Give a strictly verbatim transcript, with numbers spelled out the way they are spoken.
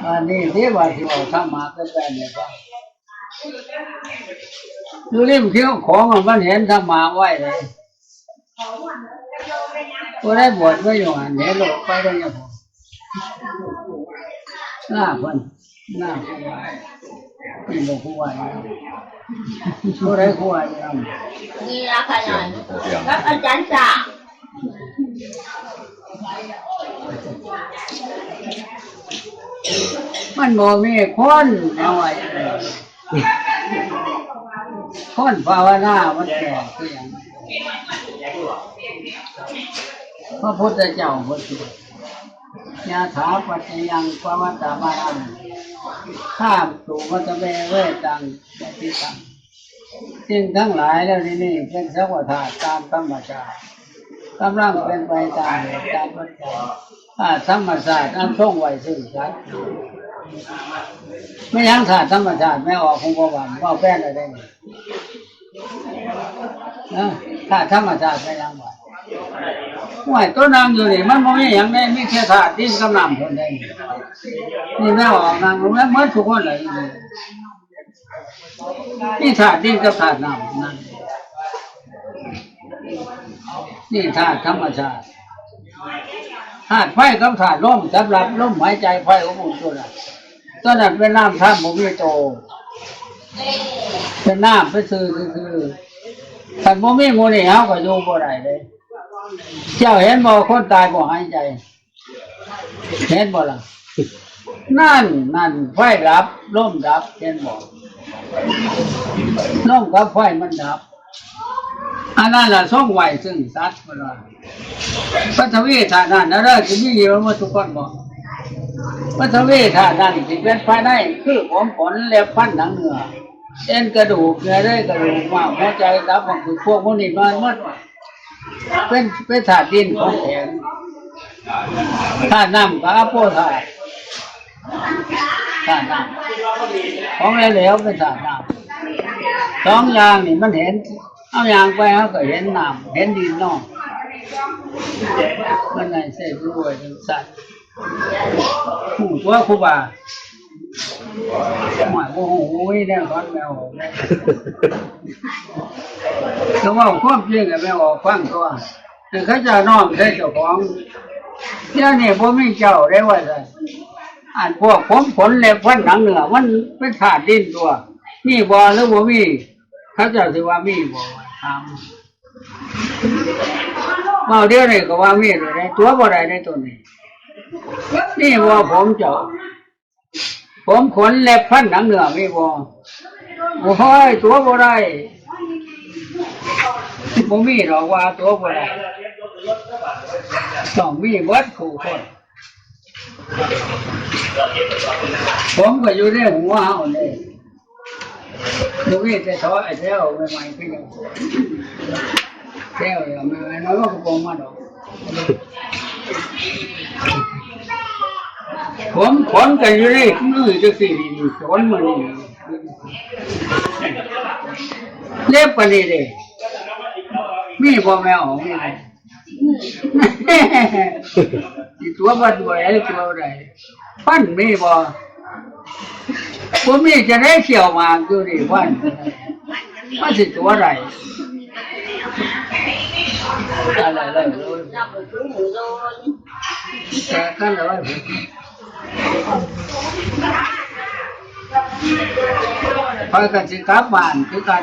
อันนี้ที่ว่าที่ว่าธรรมะก็แปลเนี่ยว่าอยู่ริมเคียงของอะมันเห็นธรรมะไว้เลย ผู้ใดบวชไว้อยู่หั่น เห็นโลกไปได้ยังไง หน้าเพิ่น หน้าผู้ว่า นี่บอกผู้ว่าอยู่ ผู้ใดผู้ว่าอยู่นำ นี่ละค่ะ เสียง กับอาจารย์จ่า มันบ่มีคนเอาไว้ คนภาวนามันแก่คือหยัง พระพุทธเจ้าเพิ่นว่า ยะถาปัจจยังปวัตตมนัง ข้ามสู่มัตตเมเวตังยะติตัง สิ่งทั้งหลายแล้วนี่นี่เป็นสังขารธาตุตามธรรมชาติ กำลังเป็นไปตามเหตุตามปัจจัย ธาตุธรรมชาติอันทรงไว้ซึ่งสัตว์ ไม่ยังธาตุธรรมชาติไม่ออกของประวันว่าแป้นอะไรนี่ นะ ธาตุธรรมชาติไม่ยังว่า ห้วย ตัวนางอยู่นี่ มันบ่มีหยังได้ มีแค่ธาตุดินกับน้ำเท่านั้น นี่แม่ออกนางรู้ไหม เหมือนทุกคนเลย นี่ธาตุดินกับธาตุน้ำนั่น นี่ธาตุธรรมชาติ ธาตุไฟกับธาตุลม สำหรับลมหายใจ ไฟอบอุ่นตัวนั้น ตัวนั้นเป็นน้ำธรรม บ่มีโต เป็นน้ำ เป็นซื่อ ซื่อๆ คันบ่มีหมู่นี่ เฮาก็อยู่บ่ได้เลย เจ้าเห็นบ่ คนตายบ่หายใจ เห็นบ่ล่ะ นั่น นั่น ไฟดับ ลมดับ เห็นบ่ ลมกับไฟมันดับ อันนั้นล่ะทรงไว้ซึ่งสัตว์ เพิ่นว่า ปฐวีธาตุนั่นนะเด้อ สิมีอยู่หมดทุกคนบ่ ปฐวีธาตุนั่นสิเป็นภายใน คือผม ขน เล็บ ฟัน หนัง เนื้อ เอ็น กระดูก เยื่อในกระดูก ม้าม หัวใจ ตับ ม้าม คือพวกพวกนี้มันหมด เป็น เป็นธาตุดินของแข็ง ธาตุน้ำก็อโปธาตุ ธาตุน้ำ ของเหลวๆเป็นธาตุน้ำ สองอย่างนี่มันเห็น เอาย่างไปเฮาก็เห็นน้ำ เห็นดินเนาะ มันได้ใช้รู้ว่าจังซั่น ฮู้ตัวครูบา หมายบ่ฮู้แนวสอนแนวออกแนว ก็เว้าความจริงให้แม่ออกฟังตัว แต่เขาเจ้าน้อมใส่เจ้าของ เดี๋ยวนี้บ่มีเจ้าได้ว่าซั่น อันพวกผม ขน เล็บ ฟัน หนัง เนื้อ มันเป็นธาตุดินตัว มีบ่หรือบ่มี เขาเจ้าสิว่ามีบ่ ถาม เว้าเดี๋ยวนี้ก็ว่ามีเลยนะ ตัวบ่ได้ในตัวนี้ นี่ว่าผมเจ้า ผม ขน เล็บ ฟัน หนัง เนื้อ มีบ่ โอ้ย ตัวบ่ได้ บ่มีดอกว่าตัวบ่ได้ ต้องมีเบิดคู่คน ผมก็อยู่ในหัวเฮานี่ บ่มีแต่ถอดไอ้แถวใหม่ๆ คือหยัง แถวเดียวแม่นๆ มันก็บ่มาดอก ผม ขนก็อยู่ในมือจังซี่นี่ ขนมื้อนี้ เล็บปานนี้เด้ มีบ่แม่ออก มีบ่ สิตัวบ่ได้ ตัวใด ฟันมีบ่ บ่มีจะได้เขียวหมากอยู่นี่ ฟัน มันสิตัวใด อะไรๆ แต่กันแล้ว ข้อยก็สิกลับบ้านคือกัน